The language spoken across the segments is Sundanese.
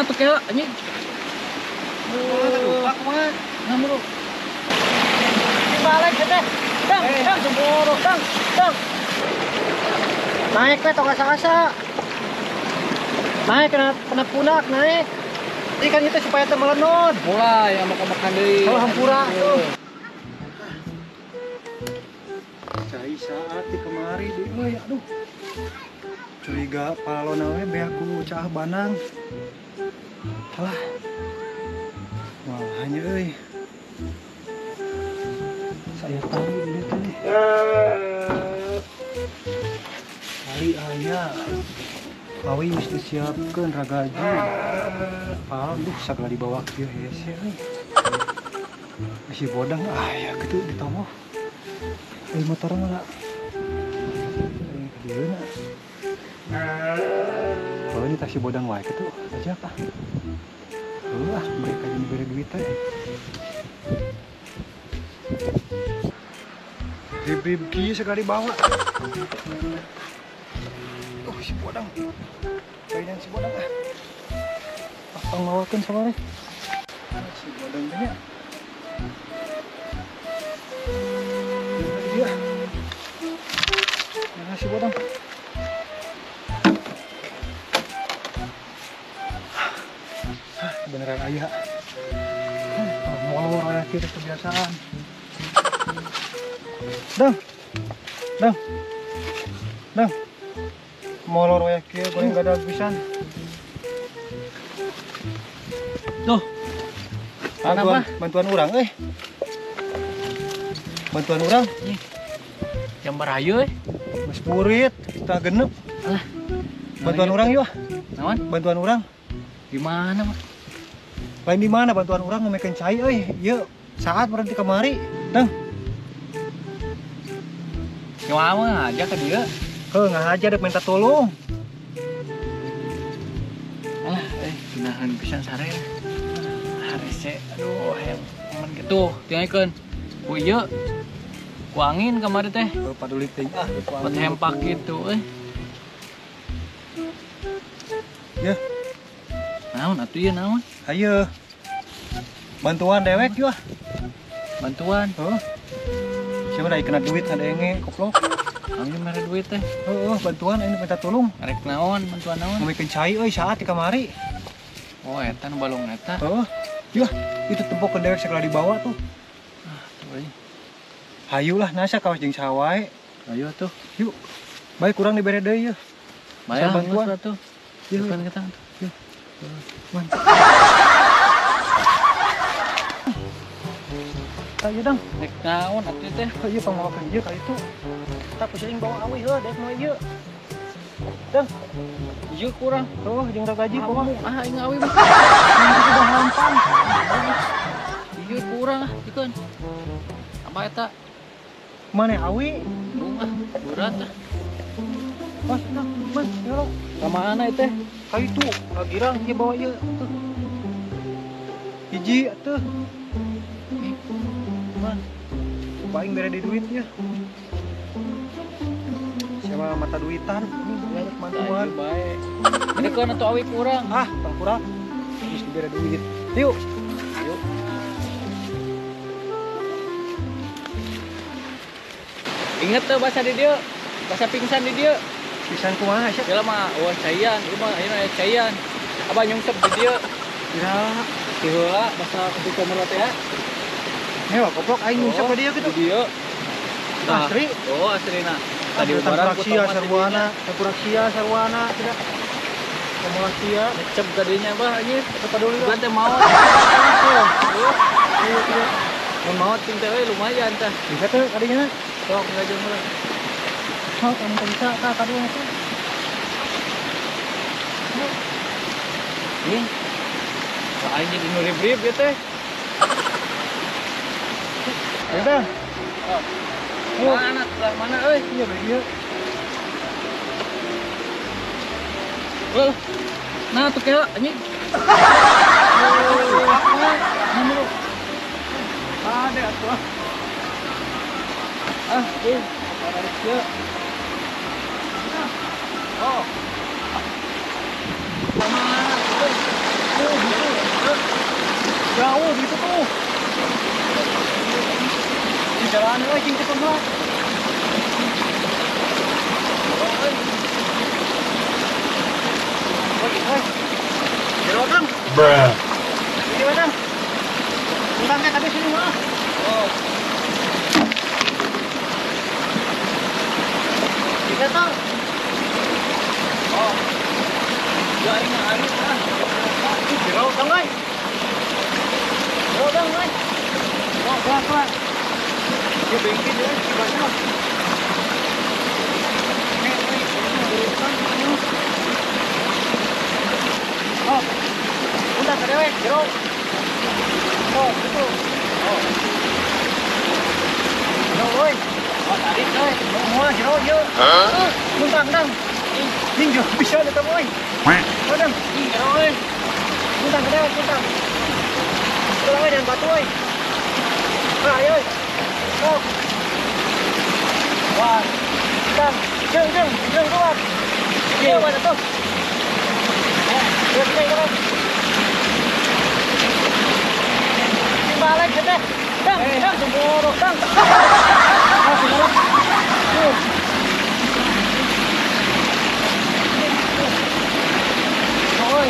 Nah tuh kela anjing. Lupa kumaha. Nah mulu. Balik teh. Dang, dang semboro, dang, dang. Naik we tong asa-asa. Naik kena pundak naik. Jadi kan itu supaya teu melenun. Mulai amak-amakan deui. Kalau hampura tuh. Cai saat di kemari deui euy, aduh. Curiga paralona we beak ku caah banang. Alah. Wah, hanya euy. Saya tahu ini teh. Kali aya. Awi geus disiapkeun ragaji. Pal, duh sagala dibawa kieu hese euy. Masih bodang aya kitu ditomoh. Euy motor mah. Ka dieuna. Oh, ini taksi bodang wae kitu aja apa? Wah, mereka jadi bere duit teh. Rib-rib kieu sekali bawa. Oh, si bodang. Kayaknya si bodang ah. Tong mawakeun saware. Si bodang teh nya. Dia. Mana si bodang? Hah, beneran aya. Molor aya kieu kebiasaan. Dang. Dang. Dang. Molor we kieu goreng gadag pisan. Tuh. Bantuan, bantuan urang euy. Bantuan urang. Jam barayu euy. Geus purit, kita genep. Alah. Bantuan urang yeuh. Naon? Bantuan urang. Di mana, Mas? Lain di mana bantuan urang ngomekeun cai euy. Ieu saat berhenti kamari. Dang. Nyawa aja ke dia. Heuh, ngahaja dek minta tolong. Alah, ginahan pisan sare. Harese, aduh, hayang aman gitu. Tinggalkeun. Ku ieu. Ku angin kamari teh. Heuh, paduli teuing ah, ku angin. Hempak gitu euy. Yeuh. Naon atuh ieu naon? Hayu. Bantuan dewek yeuh. Bantuan. Heuh. Siapa da kena duit ngadenge koplok. Angin mere duit teh. Heeh, bantuan ini minta tolong. Rek naon, bantuan naon? Ngomongkeun cai euy saat di kamari. Oh, eta nu balong eta. Heeh. Yah, itu tempokeun dewek segala dibawa tuh. Ah, tuh euy. Hayu lah nasa kawas jeung saha wae. Hayu tuh. Yuk. Baik kurang dibere deui yeuh. Bayar bantuan tuh. Yeuh, kan kita tuh. Yeuh. Mantap. Ayo dang. Rek naon atuh teh? Ieu pangmawakeun ieu ka itu. Tak pusing bawa awi heuh dek moal ieu. Dang. Ieu kurang. Tuh jeung ragaji kumaha? Ah, aing awi mah. Udah hampang. Ieu kurang ah, dikeun. Apa eta? Mana awi? Bung ah, berat ah. Mas, nah, mas, yo. Ka mana ieu teh? Ka itu, ngagirang ieu bawa ieu tuh. Hiji atuh. Man, paling bere di duitnya. Siapa mata duitan? Ini bantuan. Baik. Ini kan atau awi kurang. Ah, tong kurang. Geus dibere duit. Yuk. Yuk. Ingat tuh bahasa di dieu. Bahasa pingsan di dieu. Pingsan kumaha sia? Ieu mah eueuh caian, ieu mah ayeuna aya caian. Abah nyungsep di dieu. Kira ti heula basa di kamar teh ya. Hewa goblok aing nyungsep ka dieu kitu. Di dieu. Nah, asri. Oh, asrina. Tadi ubaran ku Tangkuraksia sarwana, tangkuraksia sarwana tidak. Kamulaksia ngecep tadinya bah anjir. Teu paduli. Bukan teh maot. Iya, iya. Mun maot ting teh we lumayan tah. Bisa teh kadinya. Sok ngajeng heula. Sok amun teu bisa tah kadinya teh. Ih. Wah, aing jadi nu rib-rib ieu teh. Ayo dah. Mana sebelah mana euy? Iya, ieu. Loh. Nah, tuh kela anjing. Ada atuh. Ah, ieu. Ieu. Oh. Mana? Jauh gitu tuh. Di jalan lagi cing cepet lah. Oi. Jero Kang. Bruh. Ini mana? Utangnya tadi sini mah. Oh. Kita tuh. Oh. Ya ini hari ah. Jero Kang euy. Jero Kang euy. Wah, wah, wah. Ya bengkel ya, gimana? Oh, udah kedewek, jero. Oh, gitu. Oh. Jero, oi. Oh, tadi, oi. Mau jero, yuk. Hah? Muntah, dang. Ning jauh bisa tetap, oi. Oh, dang. Ning jero, oi. Muntah kedewek, muntah. Tolong jangan batu, oi. Nah, ayo, oi. Oh. Wah. Dang, jeng, jeng, jeng keluar. Iya, mana tuh? Balik deh. Dang, dang, semboro, dang. Oi. Oi.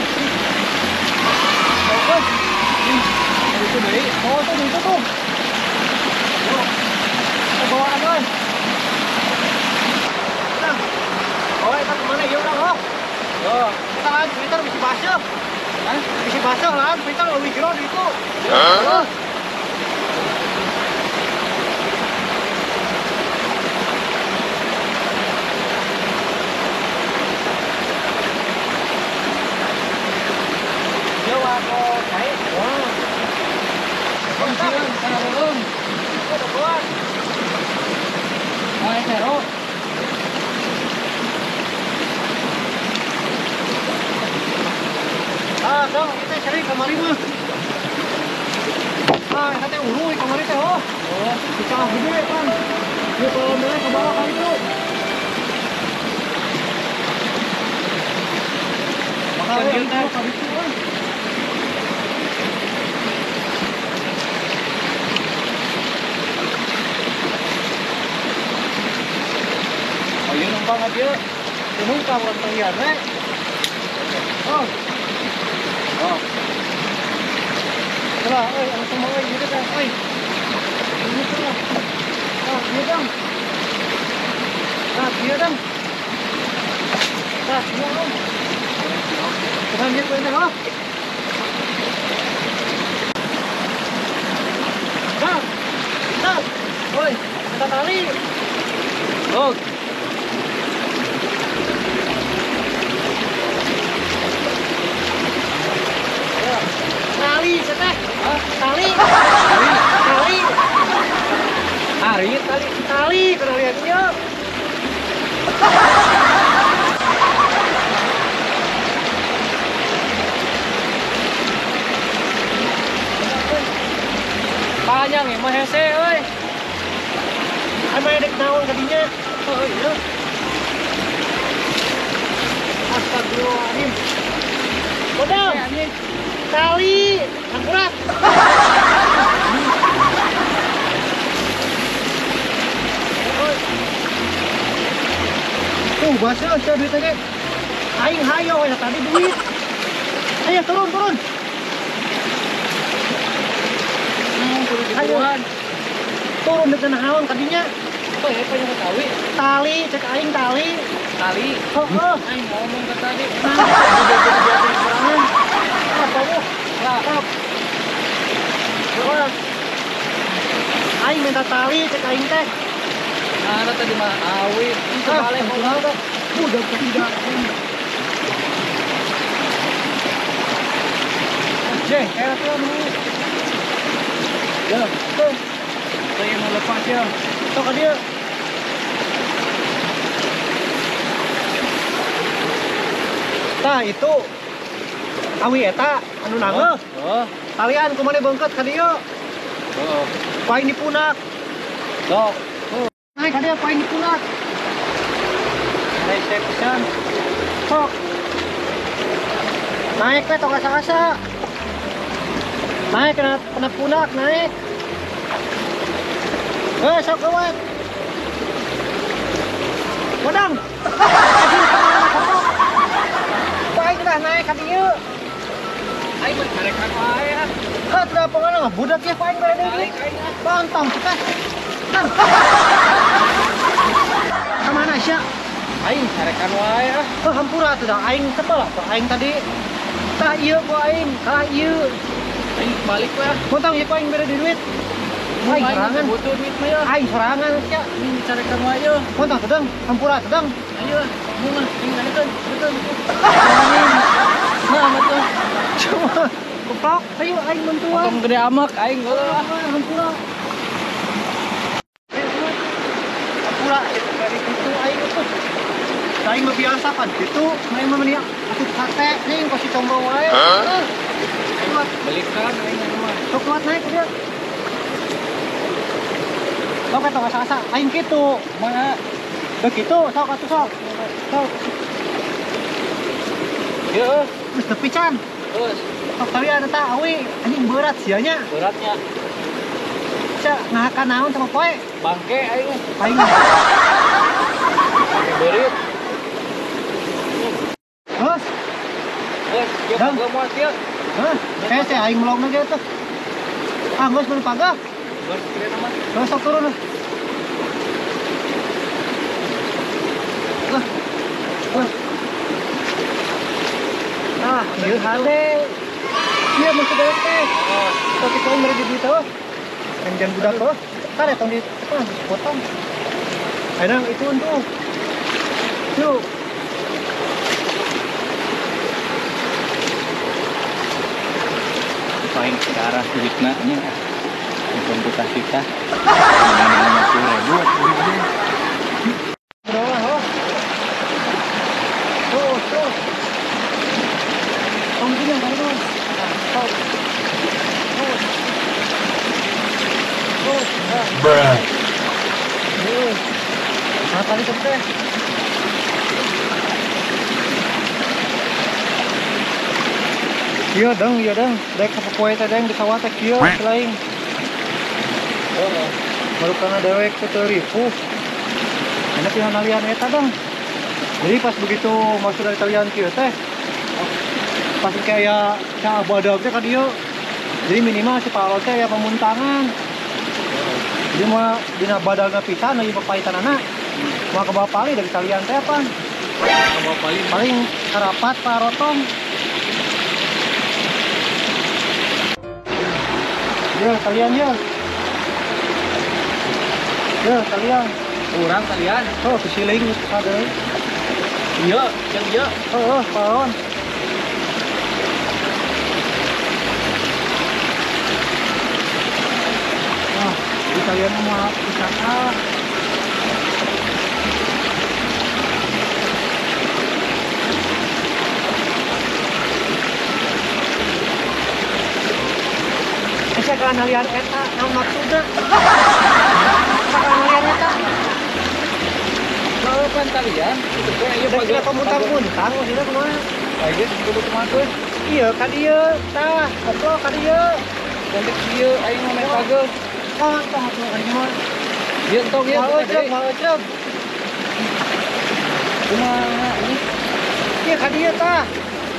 Itu deui. Oh, tuh itu tuh. Bawaan euy. Dang. Oh, eta kemana ieu urang, oh? Oh, kita lahan Twitter bisa basah. Hah? Bisa basah lahan Twitter leuwih jero di itu. Hah? Dia wae kae. Wah. Bang sieun kana leuleung. Udah buat. Oh, jero. Ah, dong, kita cari kamari mah. Ah, kita teh ulu kamari teh oh. Oh, kita gede kan. Dia kalau mulai ke bawah kali itu. Bakal dia teh kali itu euy. Oh, ieu numpang aja. Numpang urang tenggian we. Oh. Oh. Lah, oi, anu semua oi, gitu kan, oi. Ini tuh lah. Nah, dia dong. Nah, dia dong. Nah, dia dong. Tekan dia kuenya, oh. Nah, nah, oi, kita tali. Oh. Tali, teteh. Tali. Tali. Tali. Ari, tali. Tali, kena lihat ieu. Panjang ya, mah hese euy. Emang dek naon ka dinya? Oh iya. Astagfirullahaladzim. Bodang. Tali, angkurat. Tuh, basah sia duit teh. Aing hayo ya tadi duit. Ayo turun, turun. Ayo. Turun di tanah naon tadinya. Oh, ya panjang tali. Tali, cek aing tali. Tali. Heeh. Aing ngomong ke tadi. Apa bu? Lah, aing minta tali, cek aing teh. Nah, tadi mah awi, itu balik mau udah tidak. Jeh, kayak tuh nu. Ya, tuh. Saya mau lepas ya. Sok ka dieu. Tah itu awi eta anu nangeuh. Heeh. Talian kumaha beungkeut ka dieu. Heeh. Paing dipunak. Sok. Naik ka dieu paing dipunak. Naik pisan. Sok. Naik we tong asa-asa. Naik kena pundak naik. Sok lewat. Godang. Baik dah naik ka dieu. Aing mah carekan wae ah. Heuh, teu pengaruh budak ya paing bere deui. Pantang kita. Kemana sia? Aing carekan wae ah. Heuh, hampura atuh dah aing tebal atuh aing tadi. Tah ieu ku aing, kalah ieu. Aing balik we ah. Montong ieu ku aing bere duit. Aing sorangan butuh duit mah ya. Aing sorangan sia. Aing dicarekan wae yeuh. Montong teu hampura teu. Ayo, mun mah aing carekan, betul. Nah, betul. Cuma keplok, ayo aing bantuan. Potong gede amak aing geuleuh ah. Hampura. Hampura dari kitu aing tuh. Aing mah biasa kan kitu, aing mah meni atuh sate nih pasti combro wae. Ayo belikan aing mah. Sok kuat naik dia. Sok eta asa-asa aing kitu. Mana? Teu kitu, sok atuh sok. Sok. Yeuh, geus tepi can. Terus. Sok talian eta awi anjing berat sia nya. Beratnya. Sia ngahakan naon sama poe? Bangke aing. Aing. Bangke beurit. Terus. Geus, ieu pageuh moal kieu. Hah? Kayak saya aing melongna ge tuh. Ah, geus mun pageuh. Geus kira mah. Terus sok turun. Lah. Lah. Ah, ieu hade. Ieu mun teh teh. Tapi kau mere di duit eueuh. Jangan budak eueuh. Tah tong di tepang potong. Ayeuna itu tuh. Yuk. Paling ke arah duitna nya. Komputasi tah. 50.000. Berapa? Terus, terus. Tong gini yang tadi tuh. Terus. Terus. Terus. Bruh. Nah, tadi tuh teh. Iya dong, iya dong. Dek apa poe teh deng di sawah teh kieu selain. Oh, baru karena dewek teh teu ripuh. Enak tinggal nalian eta dong. Jadi pas begitu masuk dari talian kieu teh, pas kayak cah badag teh ka dieu. Jadi minimal si palo teh ya pemuntangan. Jadi mau dina badagna pisan lagi papaitanana. Mau ke bawah pali dari talian teh apa? Ke bawah pali. Paling karapat parotong. Ya, kalian ya. Ya, kalian. Kurang kalian. Oh, kesiling ada. Iya, yang iya. Oh, paon. Wah, jadi kalian mau wisata. Saya nalian eta, naon maksudna? Saya nalian eta. Kalau kan talian, itu teh ieu pageuh pemuntang-muntang maksudna kumaha? Ayeuna kudu kumaha teh? Iya ka dieu, tah, koplok ka dieu. Ganti kieu aing mah pageuh. Oh, tong atuh ka dieu mah. Ieu tong ieu. Mau ecep, mau ecep. Kumaha ini? Ieu ka dieu tah.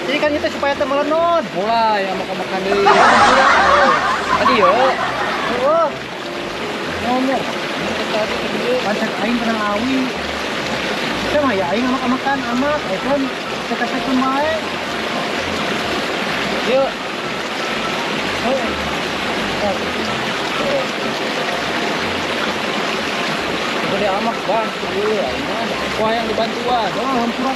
Jadi kan itu supaya teu melenun. Mulai makan-makan deui. Tadi yo. Oh. Ngomong. Tadi dieu. Pancet aing pernah awi. Sama ya aing amak-amakan amak, kan cek-cekeun bae. Yuk. Oh. Gede amak bang, ieu aing mah. Wah yang dibantuan. Oh, hampura.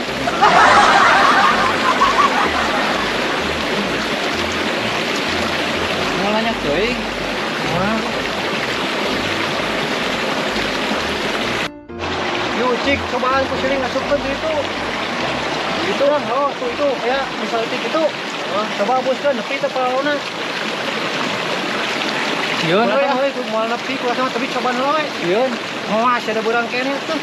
Mulanya teuing. Wah. Yuk, cik, cobaan ku siling asupkeun di itu. Itu kan, oh, tuh itu ya, misalnya tik itu. Oh, coba abuskeun nepi teh paralona. Sieun atuh euy, moal nepi ku sama tapi cobaan heula we. Sieun. Moal sia ada beurang keneh tuh.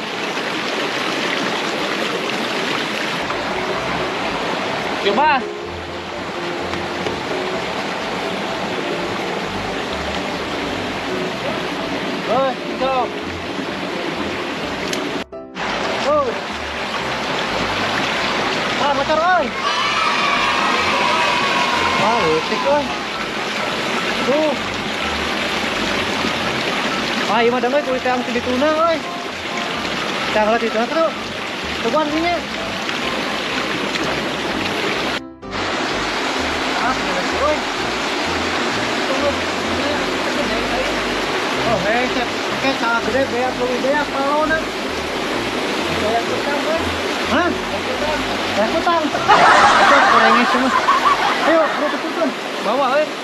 Coba. bocor euy. Wah, leutik euy. Tuh. Wah, ieu mah deui kulit yang ti dituna euy. Tang lah dituna tuh. Tungguan sini. Ah, euy. Oh, hei, oke, salah gede, beak lebih beak, palona. Beak kutang, euy. Hah? Beak kutang. Beak kutang. Oke, orangnya semua. Ayo, bro, ketutun. Bawa, euy.